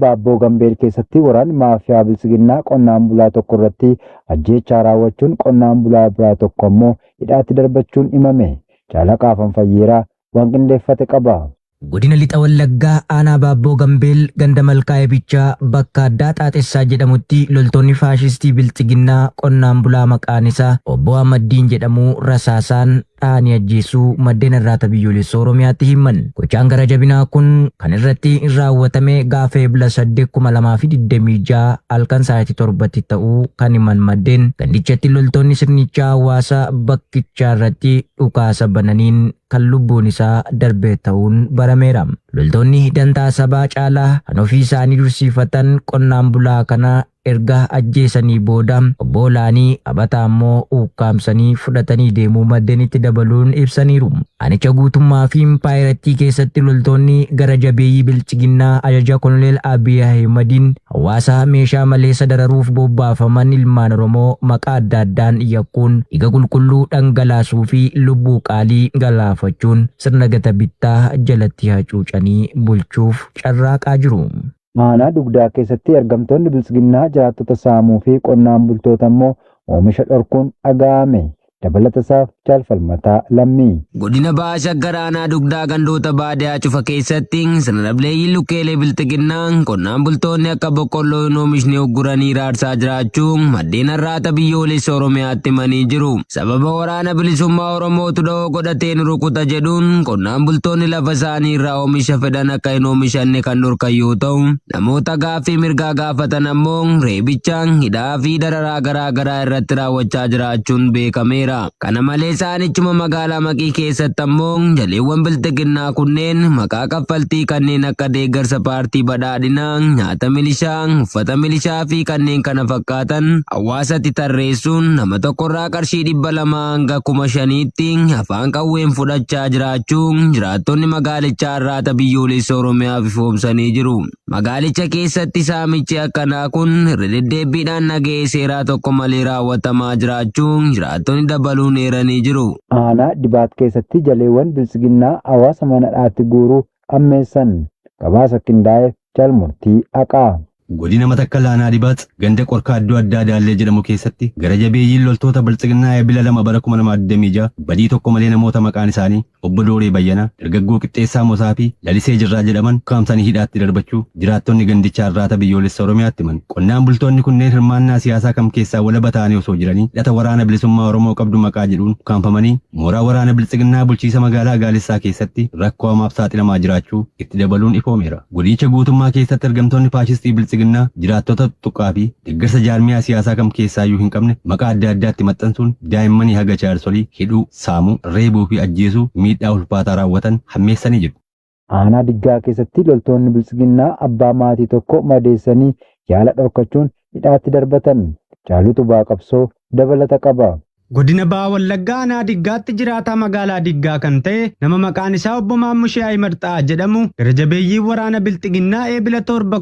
Baabboo Gambeel keessatti waraanni maafiyaa Biltsiginnaa qonnaan bulaa tokko irratti ajjeechaa raawwachuun qonnaan bulaa biraa tokko ammoo hidhaatti darbachuun himame. Caalaqaa Fanfayyeeraa waan qindeeffate qaba. Godina Lixa Wallaggaa Aanaa Baabboo Gambeel ganda Malkaa Eebichaa bakka addaa Xaaxessaa jedhamutti loltoonni faashistii Bilxiginnaa qonnaan bulaa maqaan isaa Obbo Ahmaddiin jedhamu rasaasaan dhahanii ajjeesuu maddeen Arraata Biyyoolessa Oromiyaatti himan. Gochaan gara jabinaa kun kan irratti raawwatame gaafa Ebla 8, 2026 halkan sa'aatii 7tti ta'uu kan himan maddeen, gandichatti loltoonni sirnichaa hawaasa bakkichaa irratti dhukaasa bananiin kan lubbuun isaa darbe ta'uun barameera. Loltoonni dantaa sabaa caalaa kan ofii isaanii dursiifatan qonnaan bulaa kana erga ajjeesanii booda Obbo Olaanii Abataa ammoo ukkaamsanii fudhatanii deemuu maddeen itti dabaluun ibsaniiru. Aanicha guutummaa fi impaayerattii keessatti loltoonni gara jabeeyyii Bilxiginnaa ajaja Koloneel Abiy Ahimadiin hawaasa meeshaa maleessa dararuuf bobbaafaman ilmaan Oromoo maqaa adda addaan yakkuun dhiiga qulqulluu dhangalaasuu fi lubbuu qaalii galaafachuun sirna gata bittaa jalatti hacuucanii bulchuuf carraaqaa jiru. Aanaa Dugdaa keessatti ergamtoonni Biltsiginnaa jiraattota saamuu fi qonnaan bultoota immoo oomisha dhorkuun dhaga'ame. Dabalata isaaf Jaal Falmataa Lammii. Godina Baha Shaggar Aanaa Dugdaa gandoota baadiyaa cufa keessatti sirna dhableeyyiin lukkeelee Bilxiginnaa qonnaan bultoonni akka boqqolloo hin oomishne ugguranii raarsaa jiraachuu maddeen Arraata Biyyoolessa Oromiyaatti himanii jiru. Sababa Waraana Bilisummaa Oromootu da'oo godhatee nu rukuta jedhuun qonnaan bultoonni lafa isaanii irraa oomisha fedhan akka hin oomishanne kan dhorkan yoo ta'u, namoota gaaffii mirgaa gaafatan ammoo reebicha, hidhaa fi dararaa garaa garaa irratti raawwachaa jiraachuun beekameera. Kana malees aanichuma magaalaa Maqii keessatti ammoo jaleewwan Bilxiginnaa kunneen maqaa kaffaltii kanneen akka deeggarsa paartii Badhaadhinaa, nyaata milishaa, uffata milishaa fi kanneen kana fakkaatan hawaasatti tarreessuun nama tokkorraa qarshii 200 hanga 5,000tti afaan qawween fudhachaa jiraachuu jiraattonni magaalichaa Arraata Biyyoolessa Oromiyaaf ifoomsanii jiru. Magaalicha keessatti saamichi akkanaa kun irra deddeebbiidhaan nagahee seeraa tokko malee raawwatamaa jiraachuu jiraattonni dabaluun eeranii jiru. Aanaa Dibaat keessatti jaleewwan Biltsiginnaa hawaasa mana dhaatti guuruu hammeessan. Gabaasa qindaa'eef Jaal Murtii Haqaa. Godina Matakkal Aanaa Dibaax ganda Qorkaa iddoo addaa Daallee jedhamu keessatti gara jabeeyyiin loltoota Biltsiginnaa Ebila 2 bara 2026 badii tokko malee namoota maqaan isaanii Obbo Dooree Bayyanaa, Dargaggoo Qixxeessaa Mosaa fi Lalisee Jirraa jedhaman ukkaamsanii hidhaatti darbachuu jiraattonni gandichaa Arraata Biyyoolessa Oromiyaatti himan. Qonnaan bultoonni kunneen hirmaannaa siyaasaa kam keessaa walaba ta'anii osoo jiranii hidhata Waraana Bilisummaa Oromoo qabdu maqaa jedhuun ukkaamfamanii mooraa waraana Biltsiginnaa bulchiisa magaalaa Gaalessaa keessatti rakkoo hamaaf saaxilamaa jiraachuu itti dabaluun ifoomeera. Godinicha guutummaa keessatti ergamtoonni faashistii Biltsiginnaa jiraattota tuttuqqaa fi deggersa jaarmiyaa siyaasaa kam keessaayyuu hin qabne maqaa adda addaatti maxxansuun daa'immanii haga jaarsolii hidhuu, saamuu, reebuu fi ajjeesuu miidhaa ulfaataa raawwatan hammeessanii jiru. Aanaa Diggaa keessatti loltoonni Biltsiginnaa abbaa maatii tokko madeessanii yaala dhorkachuun hidhaatti darbatan. Jaal Utubaa Qabsoo dabalata qaba. Godina Baha Wallaggaa Aanaa Diggaatti jiraataa magaalaa Diggaa kan ta'e nama maqaan isaa Obbo Maammushee Ahimad Xa'aa jedhamu gara jabeeyyiin waraana Bilxiginnaa Eebila 7,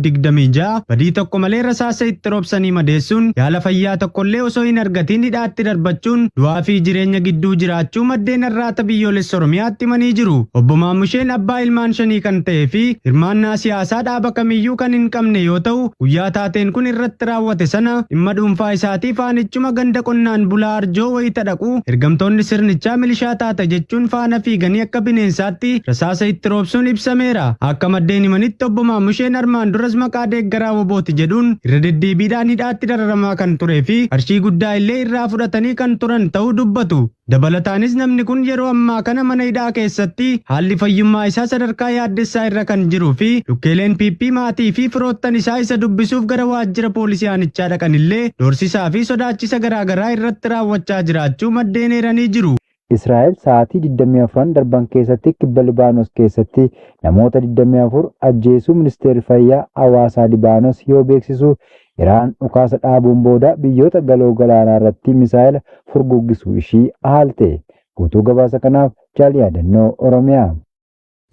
2026 badii tokko malee rasaasa itti roobsanii madeessuun yaala fayyaa tokkollee osoo hin argatiin hidhaatti darbachuun du'aa fi jireenya gidduu jiraachuu maddeen Arraata Biyyoolessa Oromiyaatti himanii jiru. Obbo Maammusheen abbaa ilmaan shanii kan ta'ee fi hirmaannaa siyaasaa dhaaba kamiyyuu kan hin qabne yoo ta'u, guyyaa taateen kun irratti raawwate sana dhimma dhuunfaa isaatiif aanichuma ganda qonnaan bulaa Arjoo wayita dhaqu ergamtoonni sirnichaa milishaa taata jechuun faana fiiganii akka bineensaatti rasaasa itti roobsuun ibsameera. Akka maddeen himanitti Obbo Maammusheen armaan duras maqaa deeggaraa WBOti jedhuun irra deddeebiidhaan hidhaatti dararamaa kan turee fi qarshii guddaa illee irraa fudhatanii kan turan ta'uu dubbatu. Dabalataanis namni kun yeroo ammaa kana mana hidhaa keessatti haalli fayyummaa isaa sadarkaa yaaddessaa irra kan jiruu fi lukkeeleen PP maatii fi firoottan isaa isa dubbisuuf gara waajjira poolisii aanichaa dhaqan illee doorsisaa fi sodaachisa garaa garaa irratti raawwachaa jiraachuu maddeen eeranii jiru. Israa'el sa'aatii 24n darban keessatti kibba Libaanos keessatti namoota 24 ajjeesuu Ministeerri Fayyaa Hawaasaa Libaanos yoo beeksisu, Iraan dhukaasa dhaabuun booda biyyoota Galoo Galaanaa irratti misaa'ela furguggisuu ishii haalte. Guutuu gabaasa kanaaf Jaal Yaadannoo Oromiyaa.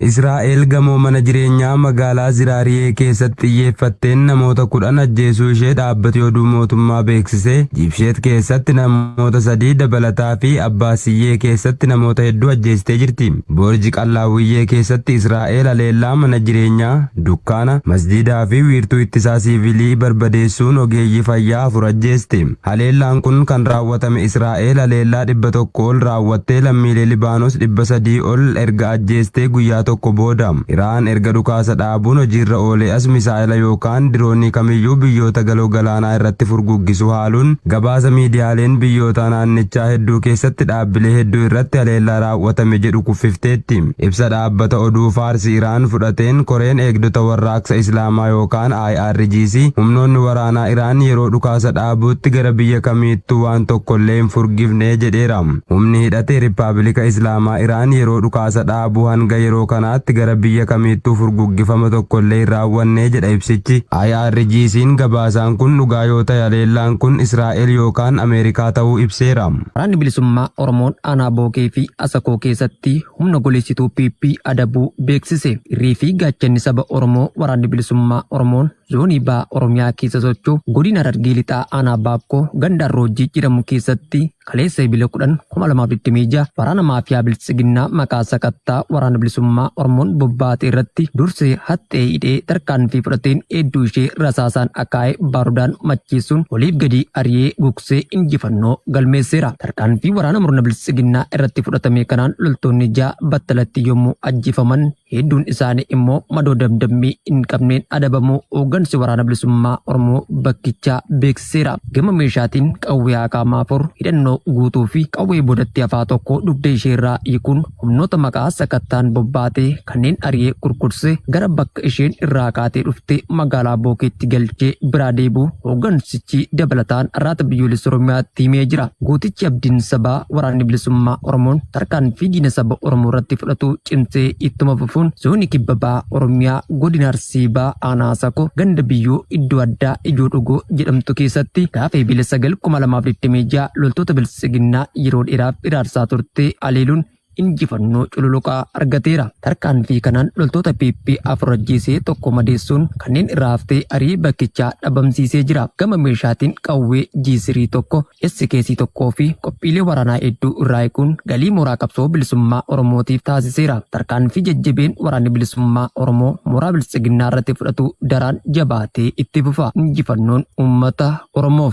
Israa'el gamoo mana jireenyaa magaalaa Ziraariyee keessatti xiyyeeffatteen namoota 10 ajjeesuu ishee dhaabbati oduu mootummaa beeksise. Jibsheet keessatti namoota 3 dabalataa fi Abbaasiyyee keessatti namoota hedduu ajjeestee jirti. Boorji Qallaawwiyyee keessatti Israa'el haleellaa mana jireenyaa, dukkaana, masjiidaa fi wiirtuu ittisaa siivilii barbadeessuun ogeeyyii fayyaa 4 ajjeeste. Haleellaan kun kan raawwatame Israa'el haleellaa 100 ol raawwattee lammiilee Libaanos 300 ol erga ajjeestee guyyaa tokko booda. Iraan erga dhukaasa dhaabuun hojiirra oolee as misaa'ila yookaan diroonii kamiyyuu biyyoota galoo galaanaa irratti furguggisuu haaluun gabaasa miidiyaaleen biyyoota naannichaa hedduu keessatti dhaabbilee hedduu irratti haleellaa raawwatame jedhu kuffifteetti. Ibsa dhaabbata oduu Faarsi Iraan fudhateen koreen eegdota warraaqsa Islaamaa yookaan IRGC humnoonni waraanaa Iraan yeroo dhukaasa dhaabuutti gara biyya kamiittuu waan tokkollee hin furgifne jedheera. Humni hidhate Rippaabilika Islaamaa Iraan yeroo dhukaasa dhaabuu hanga yeroo kanaatti gara biyya kamiittuu furguggifama tokkollee hin raawwanne jedha ibsichi. IRGC'n gabaasaan kun dhugaa yoo ta'e haleellaan kun Israa'el yookaan Ameerikaa ta'uu ibseera. Waraanni Bilisummaa Oromoon aanaa Bookee fi Asakoo keessatti humna goleessituu PP adabuu beeksise. Irree fi gaachanni saba Oromoo Waraanni Bilisummaa Oromoon zoonii baha Oromiyaa keessa socho'u godina Harargee Lixaa aanaa Baakkoo ganda Arroojjii jedhamu keessatti kaleessa Ebila 10, 2026 waraana maafiyaa Biltsiginnaa maqaa sakattaa Waraana Bilisummaa Oromoon bobbaate irratti dursee haxxee hidhee tarkaanfii fudhateen hedduu ishee rasaasaan akaa'ee baarudaan macheessuun oliif gadi ari'ee gugsee injifannoo galmeesseera. Tarkaanfii waraana murna Biltsiginnaa irratti fudhatame kanaan loltoonni 6 battalatti yommuu ajjeefaman hedduun isaanii immoo madoo damdammii hin qabneen adabamuu hooggansi Waraana Bilisummaa Oromoo bakkichaa beeksiseera. Gama meeshaatiin qawwee akaama 4 hidhannoo guutuu fi qawwee boodatti hafaa tokko dugda isheerraa hiikuun humnoota maqaa sakattaan bobbaatee kanneen ari'ee kurkurse gara bakka isheen irraa kaatee dhufte magaalaa Bookeetti galchee biraa deebi'uu hooggansichi dabalataan Arraata Biyyoolessa Oromiyaatti himee jira. Gootichi abdiin sabaa Waraanni Bilisummaa Oromoon tarkaanfii diina saba Oromoo irratti fudhatu cimsee ittuma fufuun zoonii kibba baha Oromiyaa godina Arsii Bahaa aanaa Asakoo ganda Biyyoo iddoo addaa Ijoo Dhugoo jedhamtu keessatti gaafa Ebila 9, 2026 loltoota Biltsiginnaa yeroo dheeraaf hiraarsaa turte haleeluun injifannoo cululuqaa argateera. Tarkaanfii kanaan loltoota PP 4 ajjeesee 1 madeessuun kanneen irraa haftee ari'ee bakkichaa dhabamsiisee jira. Gama meeshaatiin qawwee G3 1, SKC 1 fi qophiilee waraanaa hedduu irraa hiikuun galii mooraa qabsoo bilisummaa Oromootiif taasiseera. Tarkaanfii jajjabeen waraanni bilisummaa Oromoo mooraa Biltsiginnaa irratti fudhatu daraan jabaatee itti fufa. Injifannoon uummata Oromoof!